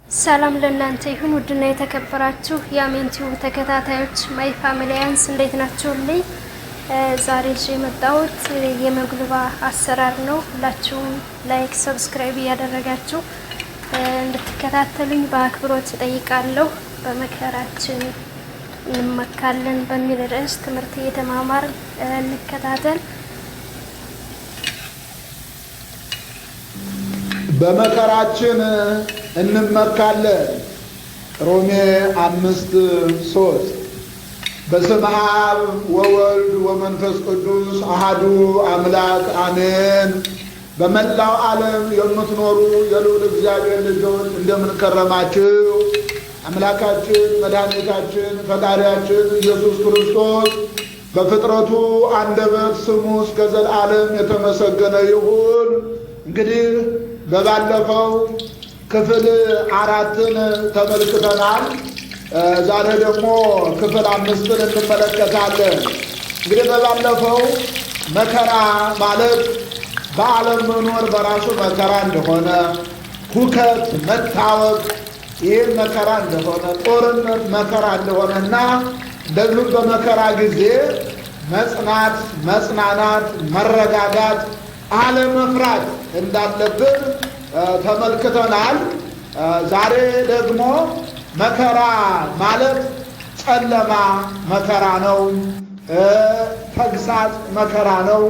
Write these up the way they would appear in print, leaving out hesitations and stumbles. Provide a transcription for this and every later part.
ሰላም ለእናንተ ይሁን ውድና የተከበራችሁ የአሜን ቲዩብ ተከታታዮች my familians እንዴት ናችሁልኝ? ዛሬ ይዤ የመጣሁት የመግሉባ አሰራር ነው። ሁላችሁም like፣ subscribe እያደረጋችሁ እንድትከታተሉኝ በአክብሮት እጠይቃለሁ። በመከራችን እንመካለን በሚል ርዕስ ትምህርት እየተማማርን እንከታተል። በመከራችን እንመካለን። ሮሜ 5:3። በስመ አብ ወወልድ ወመንፈስ ቅዱስ አሐዱ አምላክ አሜን። በመላው ዓለም የምትኖሩ የልዑል እግዚአብሔር ልጆች እንደምን ከረማችሁ? አምላካችን መድኃኒታችን ፈጣሪያችን ኢየሱስ ክርስቶስ በፍጥረቱ አንደበት ስሙ እስከ ዘለዓለም የተመሰገነ ይሁን። እንግዲህ በባለፈው ክፍል 4ን ተመልክተናል። ዛሬ ደግሞ ክፍል 5ን እንመለከታለን። እንግዲህ በባለፈው መከራ ማለት በዓለም መኖር በራሱ መከራ እንደሆነ፣ ሁከት፣ መታወክ ይህም መከራ እንደሆነ፣ ጦርነት መከራ እንደሆነና እንደዚሁም በመከራ ጊዜ መጽናት፣ መጽናናት፣ መረጋጋት፣ አለመፍራት እንዳለብን ተመልክተናል። ዛሬ ደግሞ መከራ ማለት ጨለማ መከራ ነው። ተግሳጽ መከራ ነው።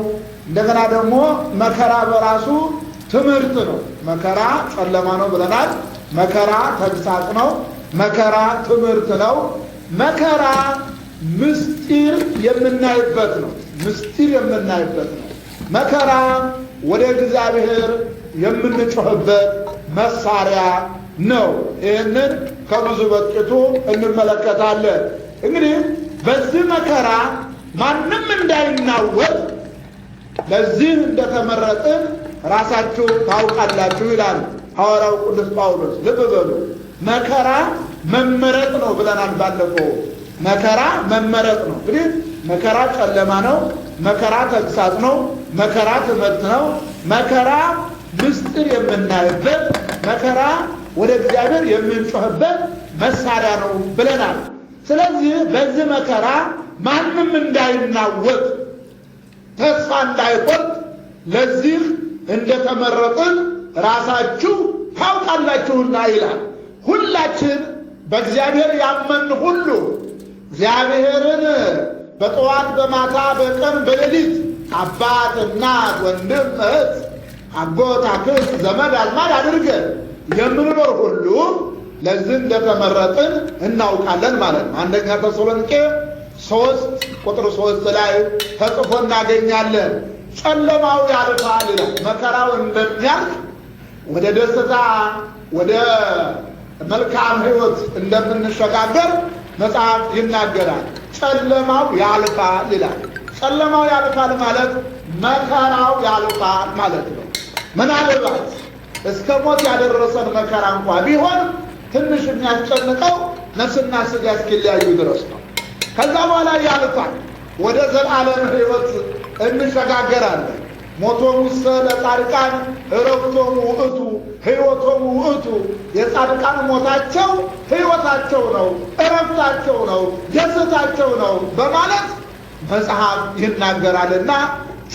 እንደገና ደግሞ መከራ በራሱ ትምህርት ነው። መከራ ጨለማ ነው ብለናል። መከራ ተግሳጽ ነው። መከራ ትምህርት ነው። መከራ ምስጢር የምናይበት ነው። ምስጢር የምናይበት ነው። መከራ ወደ እግዚአብሔር የምንጮህበት መሳሪያ ነው። ይህንን ከብዙ በጥቂቱ እንመለከታለን። እንግዲህ በዚህ መከራ ማንም እንዳይናወጥ ለዚህ እንደተመረጥን ራሳችሁ ታውቃላችሁ ይላል ሐዋርያው ቅዱስ ጳውሎስ። ልብ በሉ፣ መከራ መመረጥ ነው ብለናል ባለፈው። መከራ መመረጥ ነው። እንግዲህ መከራ ጨለማ ነው። መከራ ተግሳጽ ነው። መከራ ትምህርት ነው። መከራ ምስጢር የምናይበት፣ መከራ ወደ እግዚአብሔር የምንጮህበት መሳሪያ ነው ብለናል። ስለዚህ በዚህ መከራ ማንም እንዳይናወጥ፣ ተስፋ እንዳይቆርጥ ለዚህ እንደተመረጥን ራሳችሁ ታውቃላችሁና ይላል። ሁላችን በእግዚአብሔር ያመን ሁሉ እግዚአብሔርን በጠዋት በማታ በቀን በሌሊት አባት፣ እናት፣ ወንድም፣ እህት፣ አጎት፣ አክስት፣ ዘመድ አዝማድ አድርገን የምንኖር ሁሉ ለዚህ እንደተመረጥን እናውቃለን ማለት ነው። አንደኛ ተሰሎንቄ 3 ቁጥር 3 ላይ ተጽፎ እናገኛለን። ጨለማው ያልፋል ይላል። መከራው እንደሚያልፍ ወደ ደስታ ወደ መልካም ሕይወት እንደምንሸጋገር መጽሐፍ ይናገራል። ጨለማው ያልፋል ይላል። ጨለማው ያልፋል ማለት መከራው ያልፋል ማለት ነው። ምናልባት እስከ ሞት ያደረሰን መከራ እንኳ ቢሆን ትንሽ የሚያስጨንቀው ነፍስና ሥጋ እስኪለያዩ ድረስ ነው። ከዛ በኋላ ያልፋል። ወደ ዘላለም ሕይወት እንሸጋገራለን። ሞቶሙ ውስተ ለጻድቃን ዕረፍቶሙ ውእቱ ሕይወቶሙ ውእቱ። የጻድቃን ሞታቸው ሕይወታቸው ነው፣ ዕረፍታቸው ነው፣ ደስታቸው ነው በማለት መጽሐፍ ይናገራልና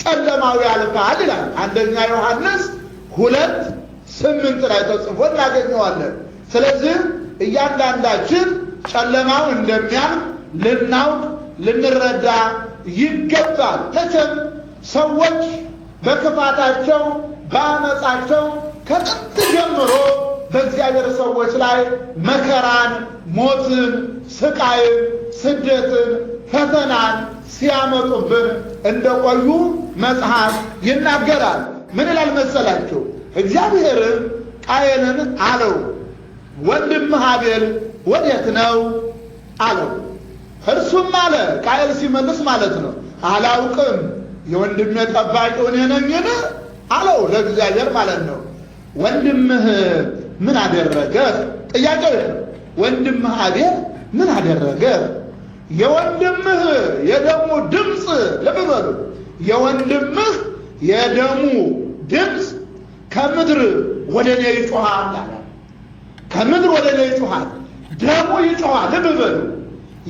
ጨለማው ያልፋል ይላል። አንደኛ ዮሐንስ 2:8 ላይ ተጽፎ እናገኘዋለን። ስለዚህ እያንዳንዳችን ጨለማው እንደሚያልፍ ልናውቅ ልንረዳ ይገባል። መቼም ሰዎች በክፋታቸው በአመፃቸው ከጥንት ጀምሮ በእግዚአብሔር ሰዎች ላይ መከራን፣ ሞትን፣ ስቃይን፣ ስደትን፣ ፈተናን ሲያመጡብን እንደቆዩ መጽሐፍ ይናገራል። ምን ይላል መሰላችሁ? እግዚአብሔርም ቃየንን አለው፣ ወንድምህ አቤል ወዴት ነው አለው። እርሱም አለ፣ ቃየል ሲመልስ ማለት ነው፣ አላውቅም፣ የወንድሜ ጠባቂው እኔ ነኝን አለው፣ ለእግዚአብሔር ማለት ነው። ወንድምህ ምን አደረገ? ጥያቄው ይሄ ነው። ወንድምህ አቤል ምን አደረገ? የወንድምህ የደሙ ድምፅ፣ ልብ በሉ፣ የወንድምህ የደሙ ድምፅ ከምድር ወደ እኔ ይጮሃል አለ። ከምድር ወደ እኔ ይጮኻል፣ ደሙ ይጮኻል። ልብ በሉ፣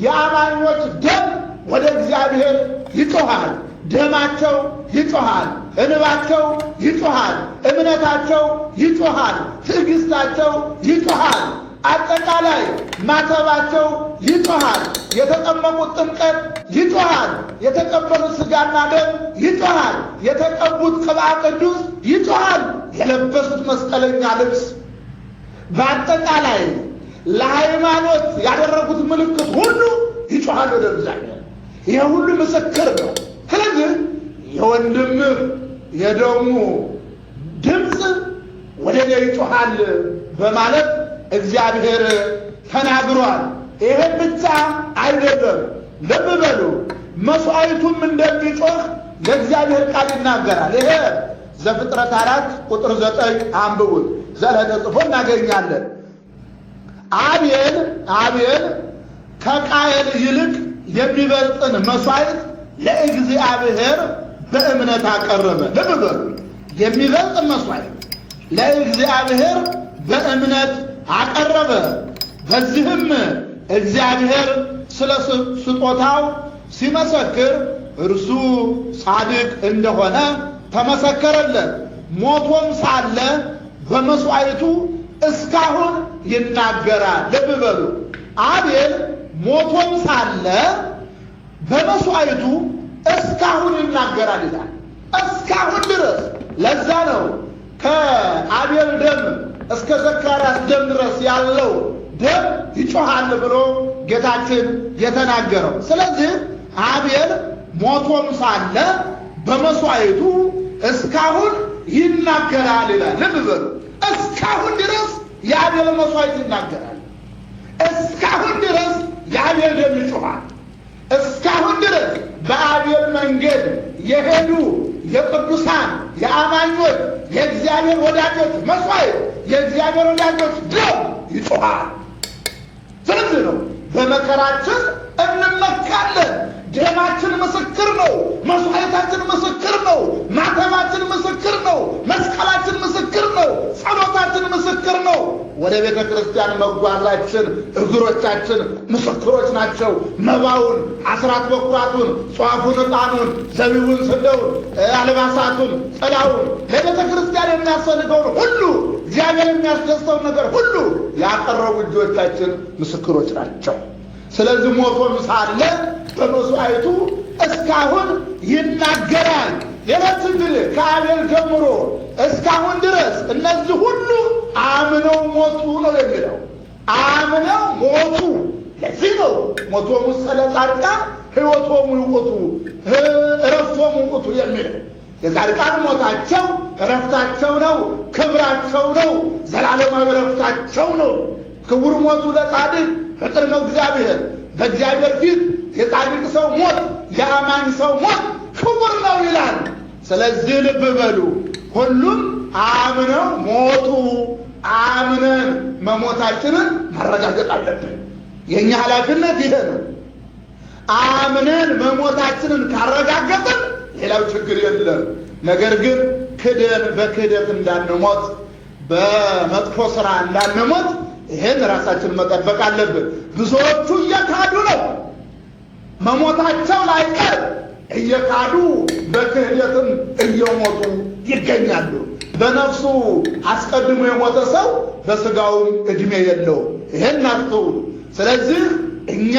የአማኞች ደም ወደ እግዚአብሔር ይጮኻል። ደማቸው ይጮኻል፣ እንባቸው ይጮኻል፣ እምነታቸው ይጮኻል፣ ትዕግስታቸው ይጮኻል፣ አጠቃላይ ማተባቸው ይጮኻል፣ የተጠመቁት ጥምቀት ይጮኻል፣ የተቀበሉት ሥጋና ደም ይጮኻል፣ የተቀቡት ቅብዓ ቅዱስ ይጮኻል፣ የለበሱት መስቀለኛ ልብስ፣ በአጠቃላይ ለሃይማኖት ያደረጉት ምልክት ሁሉ ይጮኻል ወደ እግዚአብሔር። ይሄ ሁሉ ምስክር ነው። ስለዚህ የወንድምህ የደሙ ድምፅ ወደ እኔ ይጮኻል በማለት እግዚአብሔር ተናግሯል። ይሄን ብቻ አይደለም፣ ልብ በሉ፣ መስዋዕቱም እንደሚጮህ የእግዚአብሔር ቃል ይናገራል። ይሄ ዘፍጥረት 4 ቁጥር 9 አንብቡት፣ ዘለ ተጽፎ እናገኛለን። አቤል ከቃየል ይልቅ የሚበልጥን መስዋዕት ለእግዚአብሔር በእምነት አቀረበ። ልብ በሉ፣ የሚበልጥ መስዋዕት ለእግዚአብሔር በእምነት አቀረበ። በዚህም እግዚአብሔር ስለ ስጦታው ሲመሰክር እርሱ ጻድቅ እንደሆነ ተመሰከረለት። ሞቶም ሳለ በመስዋዕቱ እስካሁን ይናገራል። ልብ በሉ፣ አቤል ሞቶም ሳለ በመስዋዕቱ እስካሁን ይናገራል ይላል። እስካሁን ድረስ። ለዛ ነው ከአቤል ደም እስከ ዘካርያስ ደም ድረስ ያለው ደም ይጮኻል ብሎ ጌታችን የተናገረው። ስለዚህ አቤል ሞቶም ሳለ በመስዋዕቱ እስካሁን ይናገራል ይላል። ልብ በሉ፣ እስካሁን ድረስ የአቤል መስዋዕት ይናገራል። እስካሁን ድረስ የአቤል ደም ይጮኻል። እስካሁን ድረስ በአቤል መንገድ የሄዱ የቅዱሳን የአማኞች የእግዚአብሔር ወዳጆች መስዋዕት፣ የእግዚአብሔር ወዳጆች ደም ይጮኻል። ስለዚህ ነው በመከራችን እንመካለን። ደማችን ምስክር ነው። መስዋዕታችን ምስክር ነው። ማተባችን ምስክር ነው። መስቀላችን ምስክር ነው። ጸሎታችን ምስክር ነው። ወደ ቤተ ክርስቲያን መጓዛችን እግሮቻችን ምስክሮች ናቸው። መባውን፣ አስራት በኩራቱን፣ ጧፉን፣ ዕጣኑን፣ ዘቢቡን፣ ስንዴውን፣ አልባሳቱን፣ ጥላውን፣ ለቤተ ክርስቲያን የሚያስፈልገውን ሁሉ፣ እግዚአብሔር የሚያስደስተውን ነገር ሁሉ ያቀረቡ እጆቻችን ምስክሮች ናቸው። ስለዚህ ሞቶም ሳለ በመስዋዕቱ እስካሁን ይናገራል። ሌሎች እንግዲህ ከአቤል ጀምሮ እስካሁን ድረስ እነዚህ ሁሉ አምነው ሞቱ ነው የሚለው። አምነው ሞቱ። ለዚህ ነው ሞቶሙ ስለ ጻድቃን ሕይወቶሙ ይውእቱ ዕረፍቶሙ ውእቱ የሚለው። የጻድቃን ሞታቸው ዕረፍታቸው ነው፣ ክብራቸው ነው፣ ዘላለማዊ ዕረፍታቸው ነው። ክቡር ሞቱ ለጻድቅ ፍቅር ነው እግዚአብሔር። በእግዚአብሔር ፊት የጻድቅ ሰው ሞት፣ የአማኝ ሰው ሞት ክቡር ነው ይላል። ስለዚህ ልብ በሉ፣ ሁሉም አምነው ሞቱ። አምነን መሞታችንን ማረጋገጥ አለብን። የእኛ ኃላፊነት ይሄ ነው። አምነን መሞታችንን ካረጋገጥን ሌላው ችግር የለም። ነገር ግን ክደን በክህደት እንዳንሞት፣ በመጥፎ ስራ እንዳንሞት ይሄን ራሳችን መጠበቅ አለብን። ብዙዎቹ እየካዱ ነው። መሞታቸው ላይቀር እየካዱ በክህደትም እየሞቱ ይገኛሉ። በነፍሱ አስቀድሞ የሞተ ሰው በስጋውም ዕድሜ የለውም። ይሄን አስተውሉ። ስለዚህ እኛ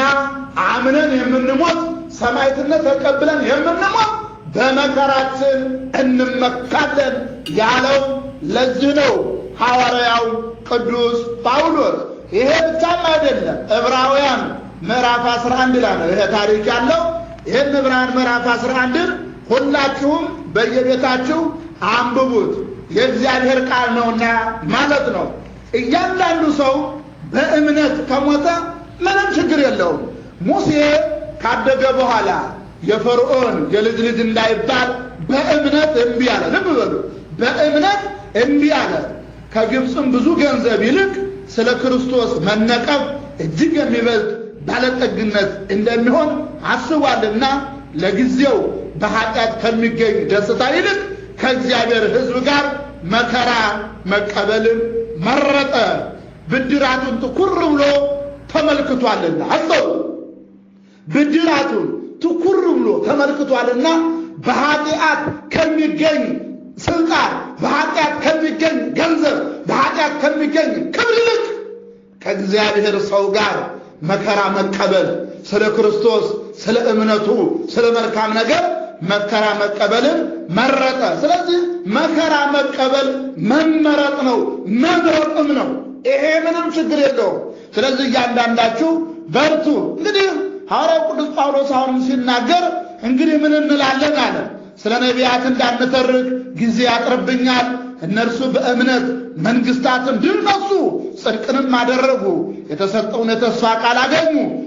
አምነን የምንሞት፣ ሰማዕትነት ተቀብለን የምንሞት በመከራችን እንመካለን ያለው ለዚህ ነው ሐዋርያው ቅዱስ ጳውሎስ። ይሄ ብቻም አይደለም። ዕብራውያን ምዕራፍ 11 ላይ ነው ይሄ ታሪክ ያለው። ይህን ዕብራውያን ምዕራፍ 11ን ሁላችሁም በየቤታችሁ አንብቡት፣ የእግዚአብሔር ቃል ነውና ማለት ነው። እያንዳንዱ ሰው በእምነት ከሞተ ምንም ችግር የለውም። ሙሴ ካደገ በኋላ የፈርዖን የልጅ ልጅ እንዳይባል በእምነት እምቢ አለ። ልብ በሉ፣ በእምነት እምቢ አለ። ከግብፅም ብዙ ገንዘብ ይልቅ ስለ ክርስቶስ መነቀፍ እጅግ የሚበልጥ ባለጠግነት እንደሚሆን አስቧልና ለጊዜው በኃጢአት ከሚገኝ ደስታ ይልቅ ከእግዚአብሔር ሕዝብ ጋር መከራ መቀበልን መረጠ። ብድራቱን ትኩር ብሎ ተመልክቷልና። አስተውሉ። ብድራቱን ትኩር ብሎ ተመልክቷልና በኃጢአት ከሚገኝ ስልጣን፣ በኃጢአት ከሚገኝ ገንዘብ፣ በኃጢአት ከሚገኝ ክብር ይልቅ ከእግዚአብሔር ሰው ጋር መከራ መቀበል፣ ስለ ክርስቶስ፣ ስለ እምነቱ፣ ስለ መልካም ነገር መከራ መቀበልን መረጠ። ስለዚህ መከራ መቀበል መመረጥ ነው፣ መምረጥም ነው። ይሄ ምንም ችግር የለውም። ስለዚህ እያንዳንዳችሁ በርቱ። እንግዲህ ሐዋርያው ቅዱስ ጳውሎስ አሁንም ሲናገር እንግዲህ ምን እንላለን አለ። ስለ ነቢያት እንዳንተርክ ጊዜ ያጥርብኛል። እነርሱ በእምነት መንግሥታትን ድል ነሡ፣ ጽድቅንም አደረጉ፣ የተሰጠውን የተስፋ ቃል አገኙ።